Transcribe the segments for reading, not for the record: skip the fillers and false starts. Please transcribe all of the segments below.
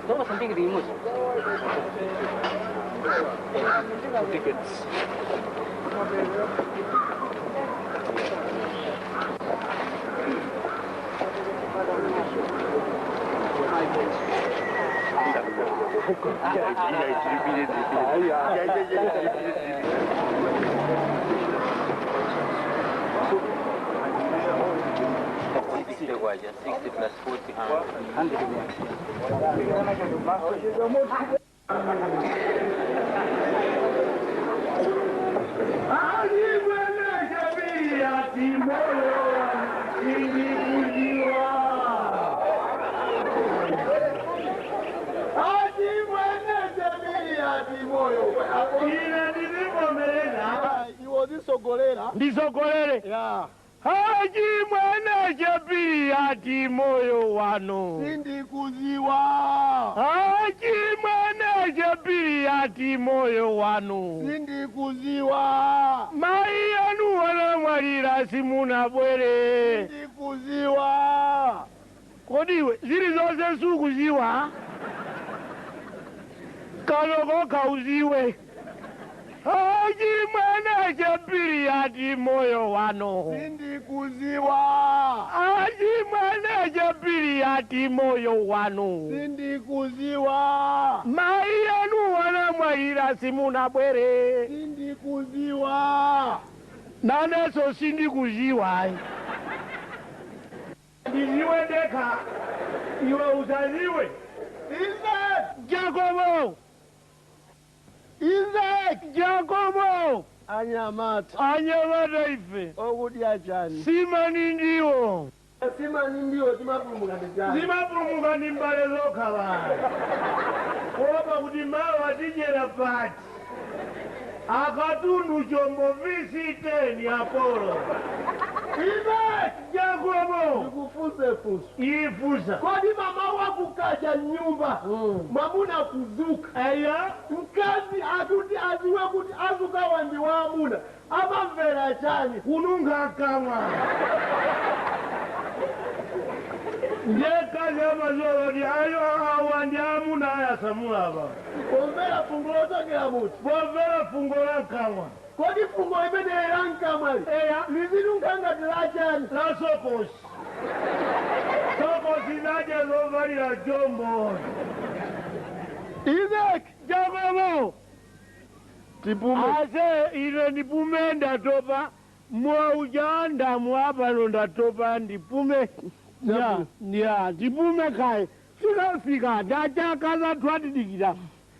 No, something remote. Tickets. Kwaja, 60 plus 40, Ndisogolere. Haji mwene chepiri ati moyo wano. Sindikuziwa. Haji mwene chepiri ati moyo wano. Sindikuziwa. Mai anu wanamwalira simuna bwere. Sindikuziwa. Kodi iwe zili zonse sukuziwa? Kaloko kauziwe. Haji mwene chepiri ati moyo wano. Sindikuziwa. Haji mwene chepiri ati moyo wano. Sindikuziwa. Mai anu wanamwalira simuna bwere. Sindikuziwa. Naneso sindikuziwa. Ndiziwe ndekha iwe usaziwe. Isaac. Jacobo. Isaac. Jacobo. Anyamata. Anyamata ife. Okudya chani. Simani ndiwo. Simani ndiwo timapulumuka ndi chani. Zimapulumuka ndi mbale zokha basi. Kuopa kuti mawa tidyera pati. Akatundu chombo VC10 Apollo. Isaac. Jacobo. Ndikufunse funso. Ifusa. Kodi mama wakukacha nyumba mwamuna kuzuka Eya. mkazi akuti aziwe kuti azuka wandi waamuna amamvera chani. Kununga kamwa. Ndekazi amazolo ayo awa ndi amuna ayasamula apa. Pomvera fungo lochokera muti. Pomvera fungo la kamwa. Kodi fungo imeneyi la mkamwali Eya. lizinunkha ngati la chani. La sokosi. Sokosi zaje zovalira jombo. Isaac. Jacobo. Tipume. Ase ine ndipume ndatopa. Mwauja ndamwa pano ndatopa ndipume. Ya, ya, ndipume kaye. Sikafika ndachakaza twatidikira.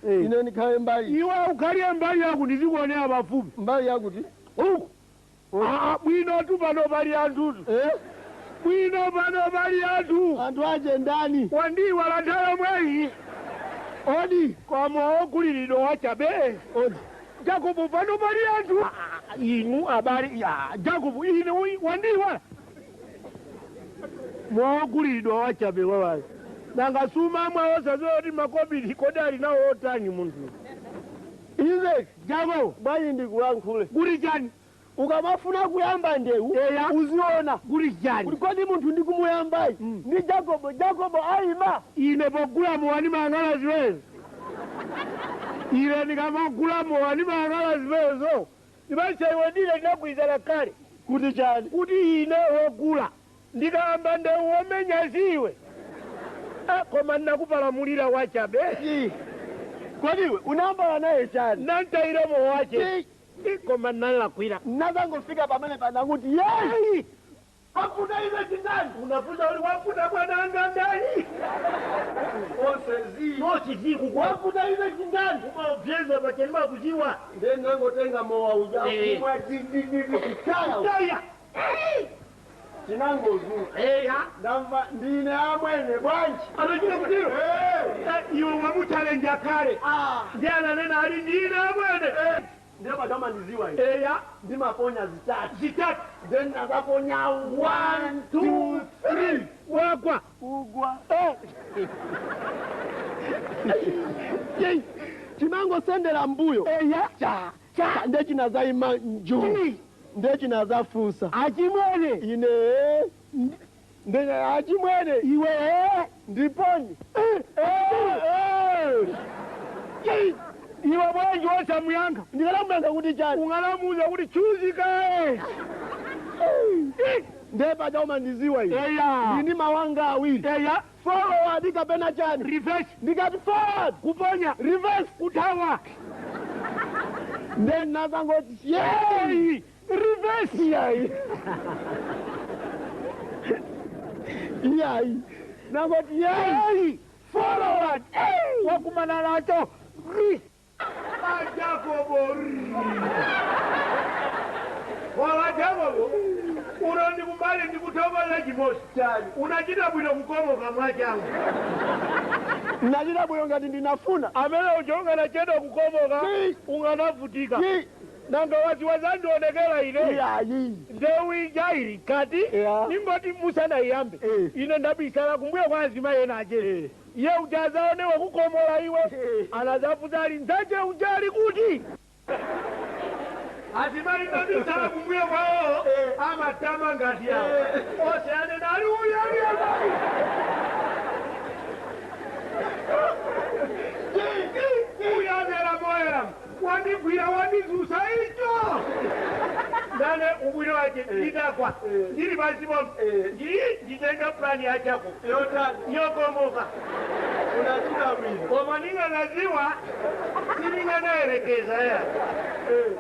Ine ndikhale mbali. Iwe ukhalire mbali yako ndizikuonera pafupi. Mbali yakuti. Uku. Ah, bwino tu pano pali anthutu. Eh? Bwino pano pali anthu. Anthu ache ndani. Wandiwala nthawi yomweyi. Odi. Koma oguliridwa wachabe. Odi. Jacobo pano pali anthu. Inu abale ya Jacobo ine wandiwala. Mwaoguliridwa wachabe wawayi. Nanga suma mwaosazowa kuti makobiri kodi ali nawo otani munthu. Isaac. Jacobo Bwanji ndikulankhule. kuli chani? Ukamafuna kuyamba ndewu Eya. uziona Kuli chani? kuti kodi munthu ndikumuyambayi ndi Jacobo. Jacobo ayima. Ine pogula mowa ndimayang'ana ziwezo. Ine ndikamagula mowa ndimayang'ana ziwezo. Ndimaisa iwe ndine ndinagwirizana kale. Kuti chani. Kuti ine wogula ndikayamba ndewu womenya siwe. Koma ndinakupalamulira wachabe. Kodi iwe unayambala naye chani. Nantayire mowa wache. Koma ndinalakwira. Nazangofika pamene panakuti yeyi wafuta iwe chindani. Unafuta uli wafuta bwananga ndani. Onse zi. Nochiziku Wafuta iwe chindani. umaupyeza pachenima kuziwa. Ndiye nangotenga mowa uja. Eh. Kumwa titaya. Taya. Chinangozuka. Eya. Ndamva ndine amwene bwanji. Anachita kutero. Iwe wamuchalenja kale. Ah. Ndiye ananena ali ndine amwene. Ndiye padamandiziwa ine. Eya. Ndimaponya zitatu. Zitatu. Then nakaponya 1 2 3. Wagwa. Kugwa. Chinangosendera mbuyo. Eya. Cha. Cha. Ndiye chinazaima njuu. Ndiye chinazafunsa. Achimwene. Ine Ndene achimwene Iwe ndiponi. Iwe bwanji wosamuyankha? Ndikanamuyankha kuti chani? Unganamuuza kuti chuzika. Ndiye paja umandiziwa ine. Eya. Ndini mawanga awiri. Eya. Forward kapena chani? Reverse. Ndikati forward, Kuponya. reverse. Kuthawa. Then nakangoti yeyi. Hey! Reverse. Iyayi. Iyayi. Nangoti yeyi. Hey! Forward. Hey! Wakumana nacho. Ri. Jacobo. Wala Jacobo. Uno ndikumbali ndikuthokoza chimosi. Chani. Unachita bwino kukomoka mwachangu. Nachita bwino ngati ndinafuna. Amene uja unganachedwa kukomoka Ki. unganavutika. Ki. Nanga wazandionekera ine. Iyayi. Ndewu ija ili kati Yeah. ningoti musanayiyambe Eh. ine ndabisala kumbuyo kwa azimayi ena achere iye uja azaonewe kukomola iwe anazafuza ali nzache uja ali kuti azimayi ndabisala kumbuyo kwawo amatama ngati awo ose anena ali uyu ali ali uyu azera moera wandigwira wandizusa icho ndane ubwino wache ndidakwa ndiri pasi pomwe ndii nditenga plani yachako Yotani. yokomoka Unachita bwino. koma ninganaziwa sininganayerekeza ya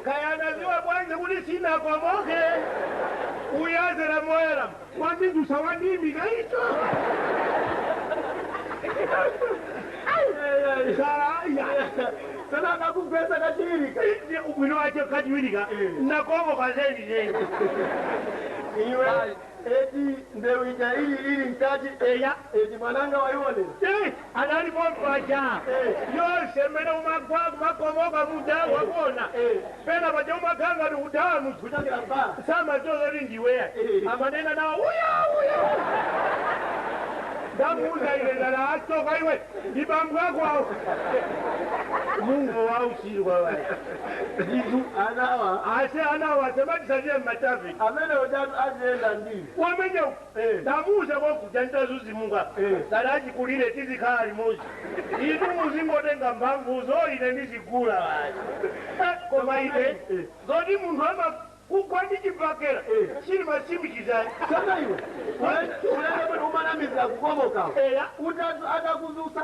kayanaziwa bwanji kuti sinakomoke uyazera moera wandizusa wandiyimika icho sara ya Sana akakugwesa kachiwirika. ubwino wache kachiwirika nakomoka zeni zeni Iwe eti ndewu ija ili ili mkati. Eya. Eti mwananga waione. Eh, anali pompaja yonse mmene umakomoka muda wakuona pena paja umakhanga ndi udamu Kuchokera pa. samazozoti ndiweya amanena nawo uya uya ndamuuza ine ndala atoka iwe ndibambu ako awo mungu wausirwa waye Nditu anawa. ase anawo asematisalire mmatafiki Amene utatu aziyenda ndili. wamenya ndamuuza kokuja nditazuzimuka dalachikulire tizikhala limodzi inu muzingotenga mphamvuzo ine ndizigula wayi koma ine zoti munthu amakugwa ndi chibakera silimasimikiza. Sasa iwe. Ulele bwino umanamizira kukomoka. Eya. Utatu akakuzusa.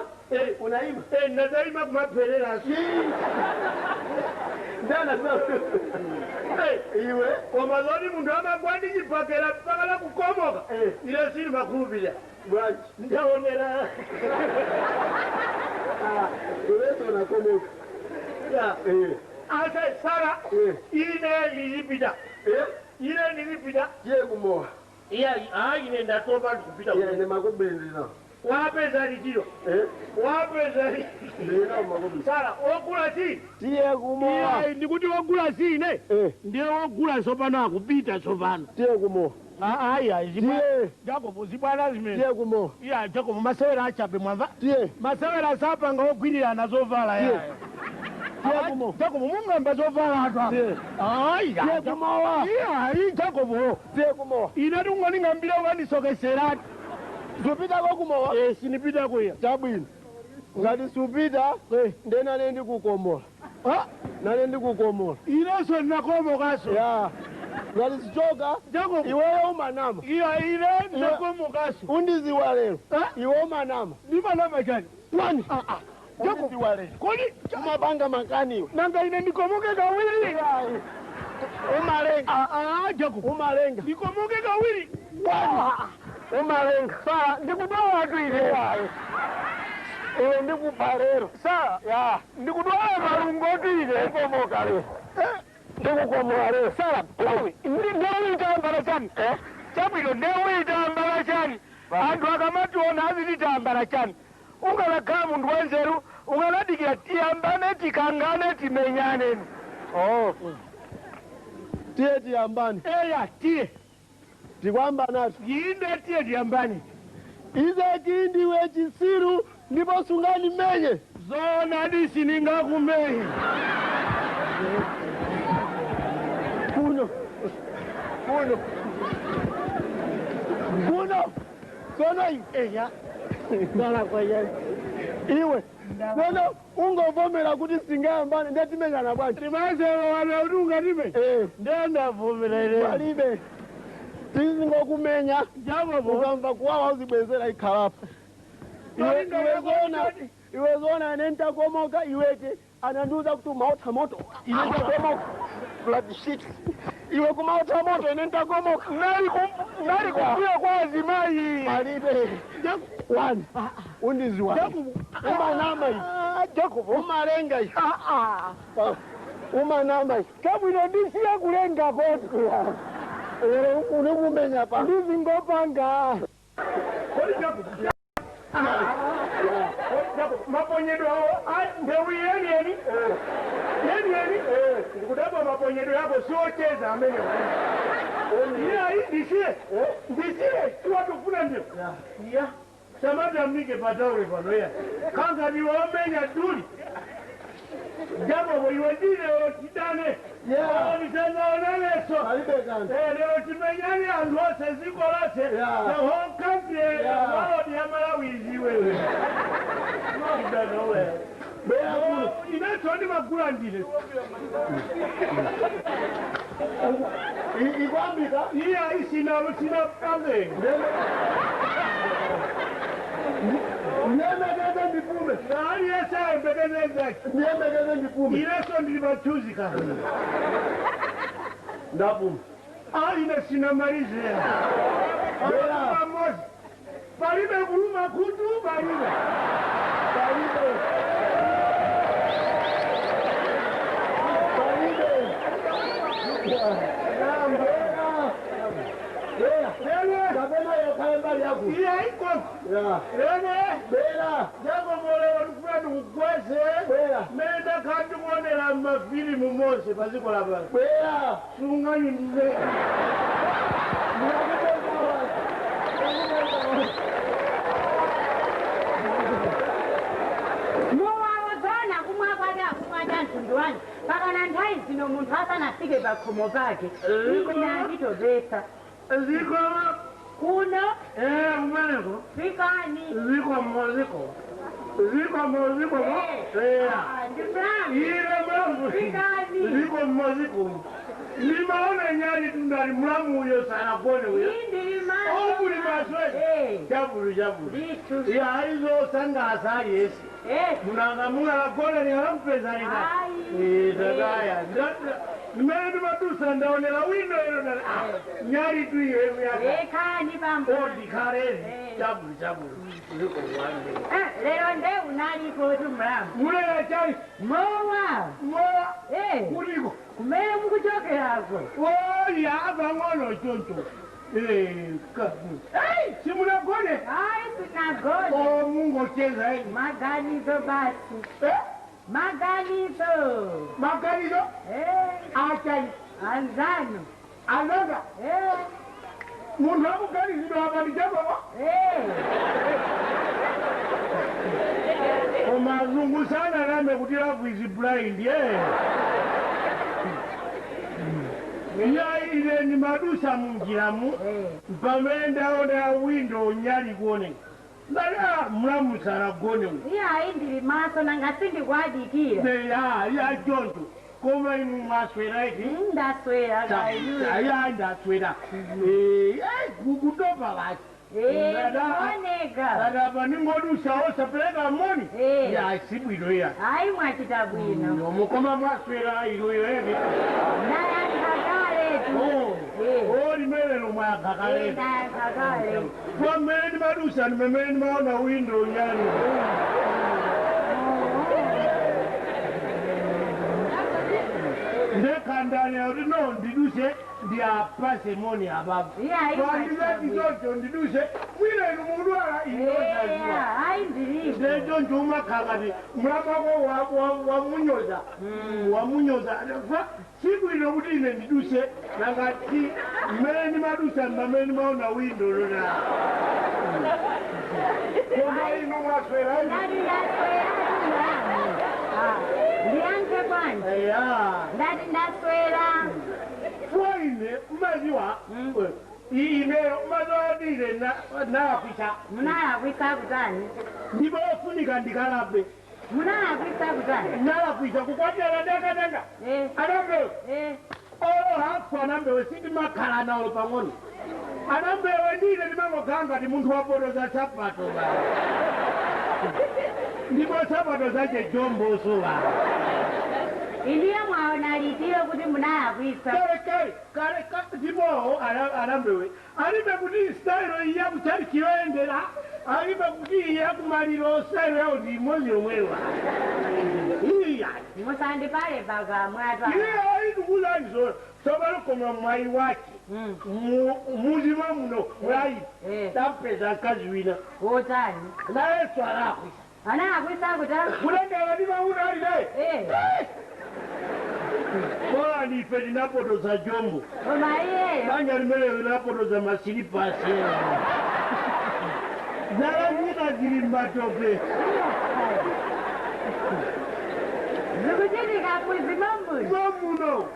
Unaima. Nazayima kumaphereraso. Ndana sasa. Iwe. Koma zoti munthu amagwa ndi chibakera mpaka la kukomoka ine silimakhulupirira. Bwanji. Ndaonera. Iweso unakomoka. Ase Sara ine ndizipita. Ine ndizipita. Tiye kumowa. Iya, ine ndatopa ndikupita. Iye ine makobiri na. Wapeza litiro. Wapeza. Ndina makobiri. Sara wogula si. Tiye kumowa. Iya, ndikuti wogula si ine. Ndiye wogula tsopano akupita tsopano. Tiye kumowa. Ayi. Tiye. Jacobo zibwana zimene. Tiye kumowa. Iya, Jacobo masewera achabe mwamva. Tiye. Masewera sapanga ogwirirana zovala ya. Tiye kumowa. Jacobo mung'amba zovala anthu apa. Tiye. Ayi. Tiye kumowa. Iya, ayi Jacobo. Tiye kumowa. Ine tungoning'ambira ukandisokeseratu. Supitako kumowa. Sinipita kuya. Chabwino. Ngati supita nde nane ndikukomola. Nane ndikukomola. Inenso ndinakomokaso. Ya. Ngati sichoka Jacobo. iweyo umanama. Iya, ine ndinakomokaso. Undiziwa lero. Iwe umanama. Ndimanama chani? Kwani? Jacobo. Undiziwa lero. Kodi Umapanga makani iwe. nanga ine ndikomoke kawiri? Umalenga. Jacobo. Umalenga. Ndikomoke kawiri. Kwani? Umalenga. Sara, ndikudwala tu ine. Iwe ndikupa lero. Sara, Ya. ndikudwala malungo tu ine. Ndikukomoka lero. Ndikukomola lero. Sara, ndewu itambala chani? Chabwino, ndewu itambala chani? Anthu akamationa aziti tambala chani? Ungalakhala munthu wanzeru, ungaladikira tiyambane tikangane timenyane. Oh. Tiye tiyambane. Eya, tiye. Tikwambanatu. Inde tiye tiyambane. Izeki ndiwe chisiru ndipo sungandimenye. Zona disiningakumenye. Kuno. Kuno. Kuno. Tsono iwe. Iwe. Tsono ungovomera kuti singayambane ndatimenyana bwanji. Timasero wana kuti ungatime. Eh. Ndendavomera ine. Palibe. Tizingokumenya. Jakobo. Ukamva kuwawa uzibwezera ikhalapo. Iwe zona ine ntakomoka iwete anandiuza kuti umaotha moto. Ine ntakomoka. Blood shit. Iwe kumaotha moto ine ntakomoka. Nali kumbuyo kwa azimayi. Palibe. One. Undiziwa. Umanama iyi. Jakobo. Umalenga iyi. Umanama iyi. Kabwino ndisiye kulenga koti. Lero unikumenya pa. Ndizingopanga. Kodi Jakobo. Maponyedwe awo mbewu yeniyeni yeniyeni ndikudabwa maponyedwe yako siocheza amene iyayi ndisiye ndisiye tiwatofuna ndio ya samatamike patauli pano ya kangati wamenya duli Jakobo iwe ndilero tidane onisanaonaleso Palibe kanthu. lero timenyane anthu onse dziko lonse the whole country world ya Malawi iziwewe inetso ndimagula ndine Ikwambika. iya isina sina pange Ndiyembekeze ndipume. aliyese ayembekezezake Ndiyembekeze ndipume. ineso ndili pachuzi ka Ndapuma. ine sinamalize pamozi palibe kuluma khutu palibe Palibe. Palibe. Bera. lene Kapena yokhale mbali yako. iya ikosi Ya. lene Bera. Jakobo lero ndikufuna ndikugweze Bwera. mmene ndakhala ndikuonera mmafilimu monse padziko lapansi Bera. sunganyunduze Muwawo zona kumwa kwake akumwa cha mtundu wanu pakana nthawi zino munthu asanafike pakhomo pake ine anditopesa zikomo kuno kumeneko fikani zikomo zikomo zikomo zikomo Ah, ndi mlandu ine mlandu fikani zikomo zikomo ndimaona nyali tundali mlamu uyo sanagone uyo ndili obuli maswezi chabulu chabulu ndithu iya izosangasa aliyesi munanga mungalagona ningalamupeza lina Ayi. tataya mmene ndimadusa ndaonera wino ino ndati nyali tu iwe yaka ekhani pambo odikhalezi chabulu chabulu zikomo lero nde unaliko tu mlamu mulera chali mowa mowa kuliko kumene mukuchokerako oya abang'ono choncho simunagone ayi sinagone o mungocheza maganizo basi maganizo maganizo achali anzanu ananga munthu akuganizidwa apa ndi Jakobo koma azungu sanalame kuti love is blind iya ine ndimadusa munjiramu pamene ndaona windo nyali kuoneka ndati mlamu sanagone uyu iye ayi ndili maso nanga sindikwadikira ya ya choncho koma inu mwaswera iti ndaswera kaiyu ya ndaswera kutopa basi oneka adapa ningodusa osapereka moni ya sibwino iya ayi mwachita bwino mukoma mwaswera inuyo eni ndayankha kale tu o limelelo mwayankha kale ndayankha kale kwa mmene ndimadusa ndimemene ndimaona windo nyali ndekhandani kuti no ndiduse ndiyapase moni apapo Iya, iya, pandikati choncho ndiduse mwina inu mudwala inozaziwa ayi ndilipo ndecho umakhakati mlamako wamunyoza wamunyoza fa siku ino kuti ine ndiduse nangati mmene ndimadusa mmamene ndimaona windo lona koma inu mwaswera ndati ndaswera mlamu ndiyankhe bwanji eya ndati ndaswera fwa ine umaziwa Ineyo mazoadire nalakwisa. Munalakwisa kutani? Ndipo ofunika ndikalape. Munalakwisa kutani? Nalakwisa kukwatira ndakatanga. Anambewe. Olo hafu anambewe sindimakhala nawo pang'ono. Anambewe ndine ndimangokhala ngati munthu wapotoza sapato ba. Ndipo sapato zache jomboso ba. Inuyo mwaona litiro kuti munalakwisa. Kale kale kale ndipo anambewe alibe kuti style iya kuchali chiyoendera alibe kuti iya kumaliro style yawo ndi imodzi yomwewa. Iya. Musandipale pakamwatwa. Iye aitukulanzo tsopano koma mwayi wake muzima muno mwayi tampeza mkazi wina. Wotani? Nayenso alakwisa. Analakwisa kutani? Kulengera ndi mauna ali naye. Bora nife linapotoza jombo. Koma iyeyo. Banja limene linapotoza masilipasi. Zalanyika zili m'matope. Zikuchitika muzima muno. Mwamuno.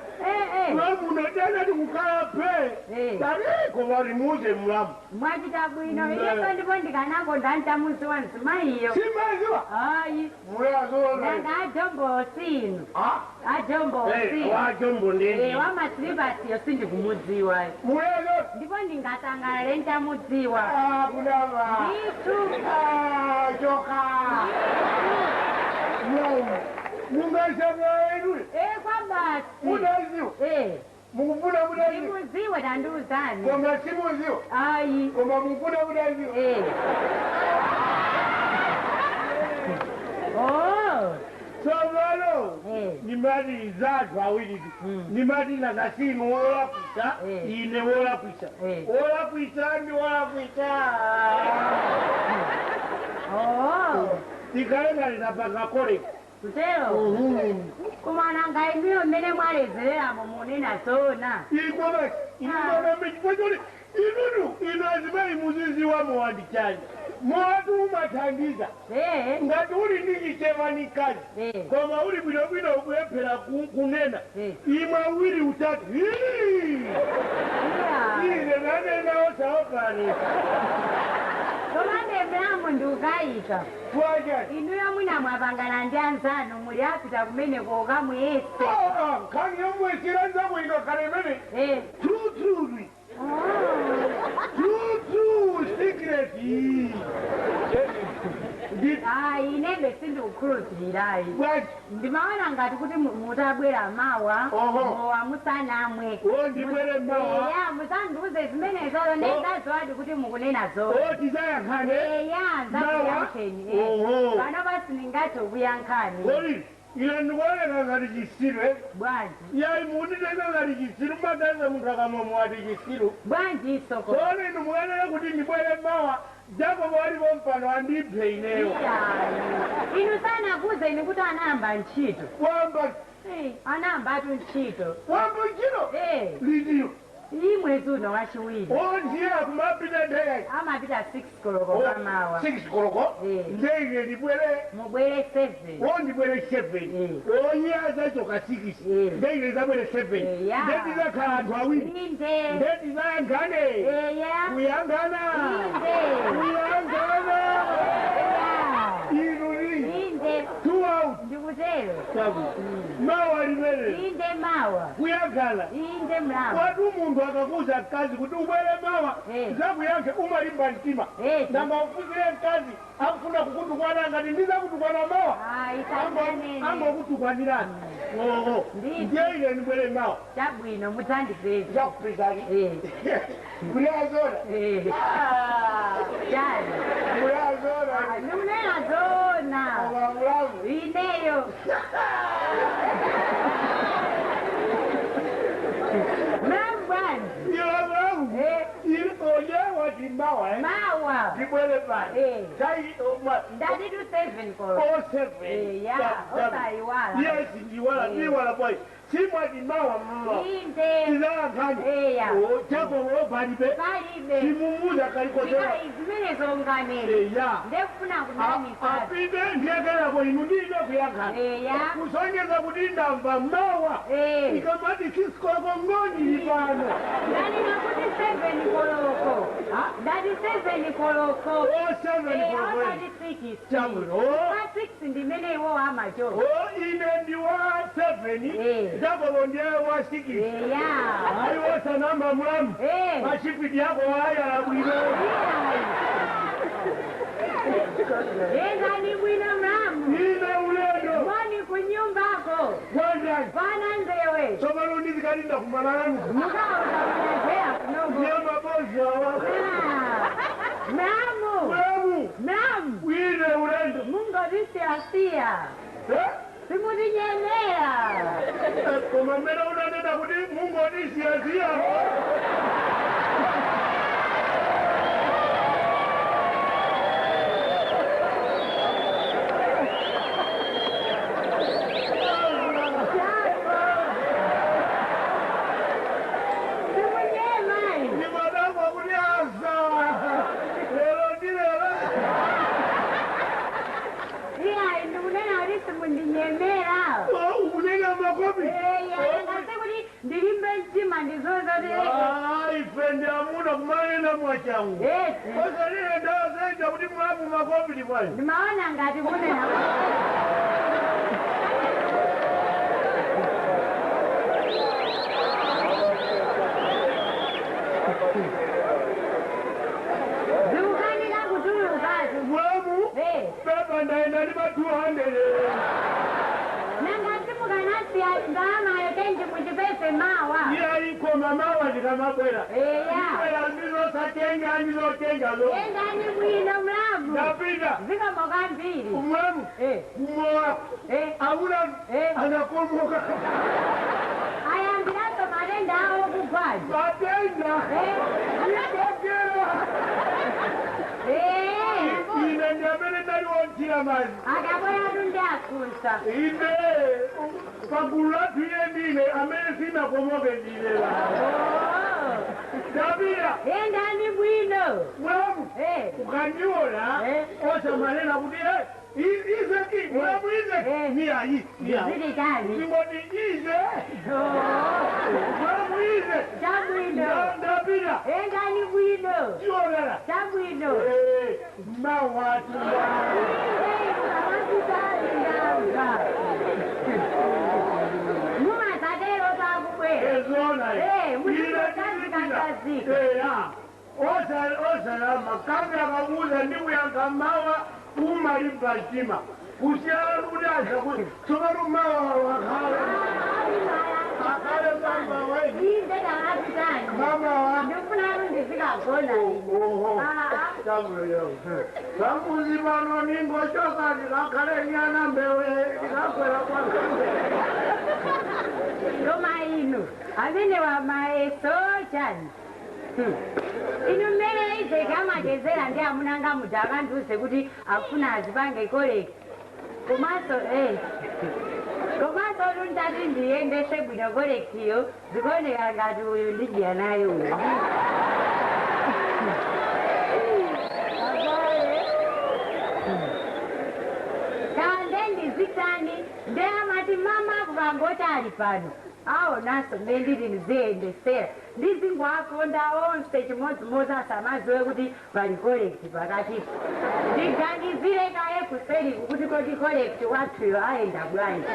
Mwamuno tena tikukhala phe. Tariko walimuze mulamu. Mwachita bwino iyeso ndipo ndikanango ndantamuziwa mzimayiyo. Simaziwa? Ayi. Mulazoona. Nanga ajombosi inu. Ajombosi. Wajombo ndini. Wamasilipasiyo sindikumudziwa. Mulazoona. Ndipo ndingasangalale ntamudziwa. Kunama. Ndithu. Joka. Mulamu. Mungasanga inu. Kwa basi. Munaziwa. Mukufuna munaziwa. Ndimuziwe tandiuzani. Koma simuziwa. Ayi. Koma mukufuna munaziwa. Oh. Tsopano nimati zathu awiri nimati nakasinu wolakwisa ine wolakwisa. Wolakwisa ndi wolakwisa. Oh. Tikhale ngati tapanga koleki. Kutero? Koma nanga inuyo mmene mwalezereramo munena zona. Ikoma ikoma chifukwa choti inutu inu azimayi muziziwa mowandichani. Mowa umathandiza. Ngati uli ndi chichewa ni mkazi. Koma uli bwinobwino ukuyephera kunena. Imwe awiri utatu. Ine nanena osaopani. Koma ndemulamu ndikukayika. Inuyo mwina mwapangana ndi anzanu muli apita kumeneko ukamuyese. Nkhani yomwesera nzako ingakhala imene. True true. True true secret. Ayi inebe sindikukhulupirirayi. Ndimaona ngati kuti mutabwera mawa. Mowa musanamwe. Ndibwere mawa. Eya musandiuze zimenezozo nendazoadi kuti mukunena zona. Tizayankhane. Eya nzakuyankheni. Pano pasi ndingathe kuyankhani. Kodi ine ndikuoneka ngati chisiru. Bwanji. Yayi munditenga ngati chisiru magaza munthu akamamwa ati chisiru. Bwanji isoko. Tsono inu mukanena kuti ndibwere mawa Jacobo alipo mpano andiphe ineyo. Inu sanakuze ine kuti anayamba ntchito. Wamba. Anayamba atu ntchito. Wamba ntchito? Litiyo. Iyi mwezi uno wachiwiri. Ndiye akumapita nthawi. Amapita 6 koloko pamawa. 6 koloko? Ndiye ine ndibwere. Mubwere 7. Ndibwere 7. Iye azachoka 6. Ndiye ine ndabwere 7. Ndiye tizakhala anthu awiri. Inde. Ndiye tizayankhane. Kuyankhana. Inde. Kuyankhana. Inu ni. Inde. 2 out. Ndikutero. Mawa limene. Inde mawa. Kuyankhana. Inde mlamu. Watu munthu akakuza mkazi kuti ubwere mawa zakuyankhe umalimba mtima. Nanga ufuzire mkazi akufuna kukutukwana ngati ndizakutukwana mawa. Angokutukwanirani. Ndiye ine ndibwere mawa. Chabwino mudzandipeza. Ndakupezani. Mulazona. Chani. Mulazona. Ndikunena zona. Koma mulamu. Ineyo. Mlamu bwanji. Iwe mulamu. Iwe wati mawa. Mawa. Ndibwere pano. Ndatitu 7 koloko. 7. Ya, osayiwala. Yes, ndiwala, ndiwala boy. Simwati mawa mmawa. Inde. Tizayankhani. Eya. Chakowo palibe. Palibe. Simumuza kalikosera. Zimene zonganene. Eya. Ndekufuna kunamisa. Apite ndiyekerako inu ndine kuyankhani. Eya. Kusonyeza kuti ndamva mawa. Eh. Ikamati sisikoloko ngoni pano. Ndanena kuti 7 koloko. Ndati 7 koloko. O 7 Eh, koloko. osati 6. Chabwino. Pa 6 ndimene iwo amachoka. O ine ndi wa 7. Eh. Jakobo ndiye wa 6. Eya. Ayi wosanamba mulamu. Eh. Machipiti yako ayala bwino. Yendani bwino mlamu. Ine ulendo. Moni kunyumbako. Kwandani. Kwana nzewe. Tsopano ndizikalinda kumananu. Mukauza munachea kunogo. Ndiye mabozi awa. Ah. Mlamu. Mulamu. Mlamu. Ine ulendo. Mungotisiyasiya. Eh? Simutinyenera. Koma mmene unanena kuti mungotisiyasiya. Simunyema. Ndimadabwa kuti aza. Lero ndi lero. Iya, ndikunena kuti simundinyemera. Oh, ukunena makopi. Eya, ngase kuti ndilimbe mtima ndizozoti. Ah, ife ndi amuna kumanena mwachangu. Eti. Osalile ndawazenja kuti mulamu makopi libwayo. Ndimaona ngati munena. Zikukanika kutulukatu. Mulamu. Eh. Pepa ndaenda ndi ma 200. Nanga simukanasiya ndalamayo tenji muchipese mawa. Iya ikoma mawa ndikamabwera. Eya. Bwera ndizosatenga ndizotenga zo. Endani bwino mlamu. Ndapita. Zikomo kwambiri. Mulamu. Eh. Kumowa. Eh. Amuna. Eh. Anakomoka. Ayambiraso matenda awo kugwaja. Matenda. Eh. Ndapita. Eh. Ine ndi amene ndaliwonthira mazi. Akabwera tunde afunsa. Ine pagulu lathu ine ndine amene sinakomoke ndine la. Oh. Ndapita. Endani bwino. Mulamu. Eh. Ukandiona Eh. osamanena kuti izeki mulamu izeki Eh. niyayi niyayi. Zili kani. Ndingoti ize Oh. mulamu ize. Chabwino. Ndapita. Endani bwino. Tionera. Chabwino. Mawatu. Mumasatero takubwera. Ezona. Eh, muchikazikazika. Eya. Osalama kambi akabuza ndikuyankha mawa umalimba mtima. Kusiyana kuti aza kuti tsopano mawa wakhale. Akhale mama we. Inde takapitani. Mama wa. Ndifuna ndizikagona. Oho. Ah. Pambuzi pano ningochoka ndikakhale nyana mbewe ndikakwera kwa. Ngoma inu amene wamaeso chani. Inu mmene izeki amachezera ndi amunanga muja akandiuze kuti akufuna azipange koleki. Komanso eh. Komanso luntati ndiyendese bwino kolekiyo zikuoneka ngati uyu ndidya naye uyu. Kande ndizitani nde amati mama kukangoti ali pano aonanso mbe nditi ndiziyendesera ndizingwakonda onse chimodzimodzi asamadziwe kuti pali kolekti pakatipo. Ndiganizire kaye kuseriku kuti kodi kolekti wathuyo ayenda bwanji.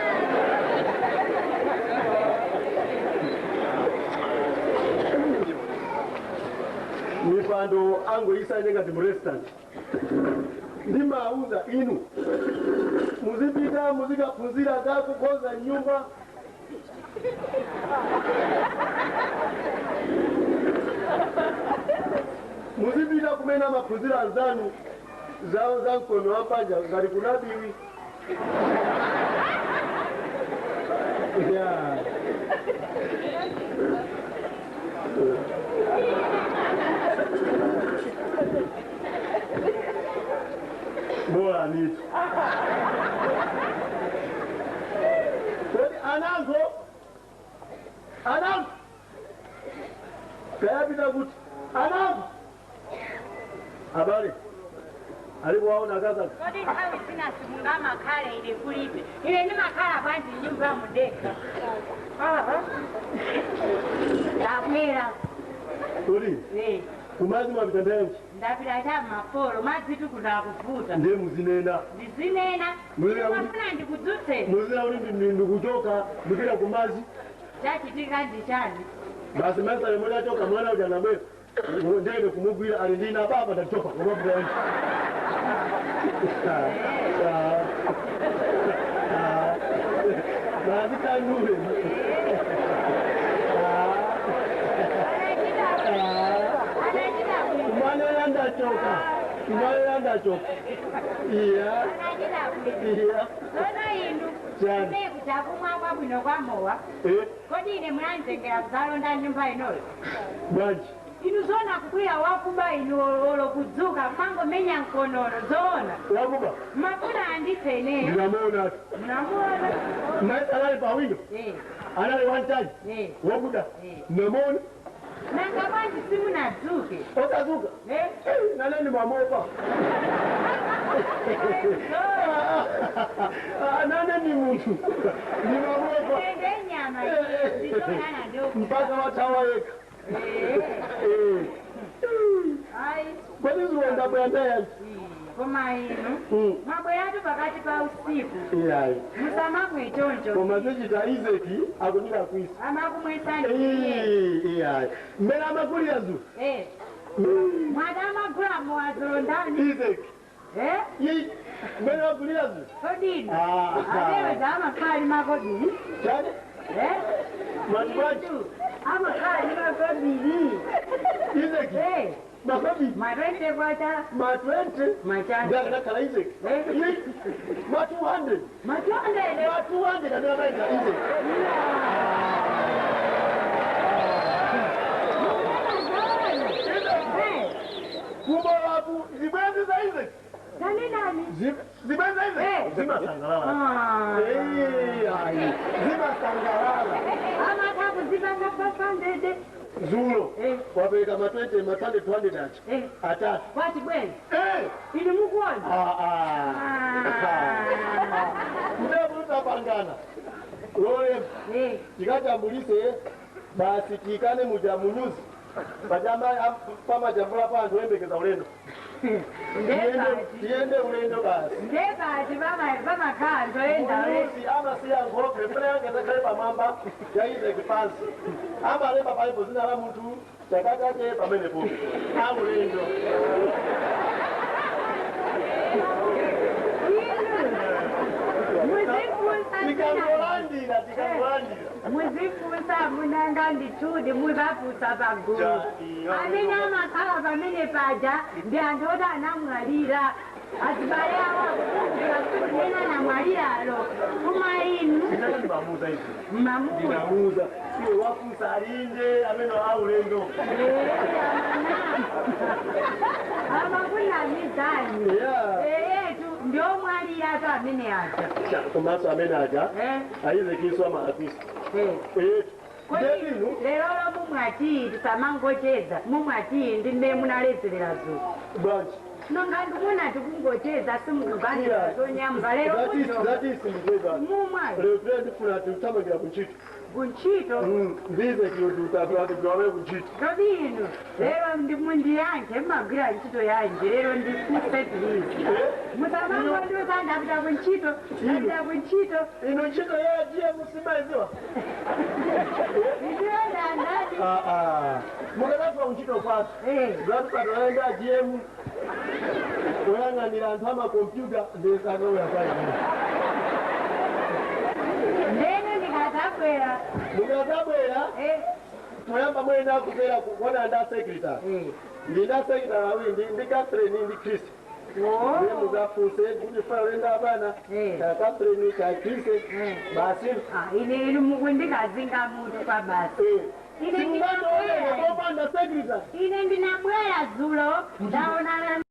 Mipando angoisanye ngati mu restaurant. Ndimauza inu muzipita muzikaphunzira za kukonza nyumba. Muzipita kumene amaphunzira anzanu zawo za mkono wa panja ngati kunabiwi. Yeah. Bola nitu. Kodi anango Anangu kayapita kuti anangu abale alipowaona akaza Kodi nthawi zina simungamakhala ine kulibe. Ine ndimakhala bwanji nyumba mudeka. Ndabwera. Tuli Eh, kumazi mwapita ndenji ndapita cha mafolo madzitu kuda kuvuta. ndiye muzinena Ndizinena. Mulira kuti- Mafuna ndikudzutse. muzina kuti ndikuchoka ndipita kumazi Chachitika ndi chani. basi masale mudachoka mwana uja anabwera ndene kumugwira ali ndina baba ndachoka kumapita nje basi kanure Anachita anachita bwino. kumanena ndachoka kumanena ndachoka iya Anachita bwino. iya Tsono inu. Chani. Ine kuchakumwa kwabwino kwa mowa. Eh, Kodi ine munanditengera kuzalonda nyumba inoyo. bwanji Inu zona kukwira wakuba inu olo kudzuka mangomenya mkonono zoona. wakuba Mafuna andiphe ineyo. ndinamuona ati Munamuona? maisa anali pawindo Eh, anali wantaji eh. wakuda Eh. namuona Nanga bwanji simunadzuke. osazuka Eh? naleni mamopa nane ni munthu ni mamopa Ende nyama ndizonana ndio. mpaka wathawa yekha Eh. Eh. Ai, kodi zuwa ndabwera ndayanji koma inu mwabweratu pakati pa usiku. iyayi Musamamwe choncho. koma zichita Isaki akunika kwisa Amakumwesani iye. iyayi mmene amakulira zuwa Eh. Mwada amagula mowa ndani. Isaki Eh? Yi, mmene amakulira zuwa Kodini. Ah. Abewe amakhala makodini. chani Eh? matibwanji Amakhala makodini. Isaki Eh. makobi Ma20 kwacha. ma 20 Machani. ndakanakhala Isaki Eh. Yi, ma 200 Ma200. ma 200 amene amaita Isaki kubowaku zibwenzi za Isaki Nani nani? zibwenzi za Eh. Isaki zimasangalala Ah. Iyayi, zimasangalala Amatha kuzipanga 500. zulo Eh. wapereka ma 20 ma 200 200 aja Eh. atatu Kwati bwenzi. Eh. Inu mukuona? Ah, ah. Ndabutapangana lolemba Eh. tikajambulise basi tikane muja munyuzi pajama pamajambula pa anthu oyembekeza ulendo Ndebati. tiyende ulendo basi Ndebati pamakhala ndoenda we. munyuzi amasiya nkhope mpena yange zakhale pamwamba ya Isaki pansi amalemba palipo zina la munthu chaka chake pamenepo aulendo Muzifunsa tikangolandira tikangolandira muzifunsa munanga ndithudi muzafunsa pagulu. Amene amakhala pamene paja ndi anthu oti anamwalira. Azibale awo akukumbukira kuti limene anamwaliralo. Koma inu ndimamuuza izi mmamuza. ndinamuuza iwe wafunsa alinde amene aulendo Amakunamizani. Yeah. Eyetu ndiomwaliratu amene aja. komanso amene aja Eh? aizekiso amalakwisa Eh. etu Kodi ndebinu lero lo mumwatiyi tisamangocheza mumwatiyi ndi mmene munalezerera zulo bwanji nonga ndikuona tikungocheza simukuganiza zonyamba lero mucho zatisi ndikueza mumwa lero tule ndifuna tiuthamangira kuntchito kuntchito ndizekiyo tiutapatiwamene kuntchito kodi inu lero ndimundiyankhe mmagwira ntchito yanji lero ndifuse please musamangondiuza ndapita kuntchito ndapita kuntchito ino ntchito ya GM simaiziwa ndiyo ndandati mukanafika kuntchito kwathu Eh. zatupatoenda GM kuyang'anira anthu amakompyuta ndisakauya kwaii ndene ndikadzabwera mukadzabwera Eh, poyamba mwene akupera kuona nda secretary eh. ndina secretary awiri ndi Catherine ndi Chris Oh. ndiye muzafunse kuti funa ulendo abana Eh. ka Catherine ka Chris Eh. basi Ah, ine inu mukundikazinga mutu kwa basi Ine simungandione ndinabwera. popanda secretary Ine ndinabwera zulo ndaonana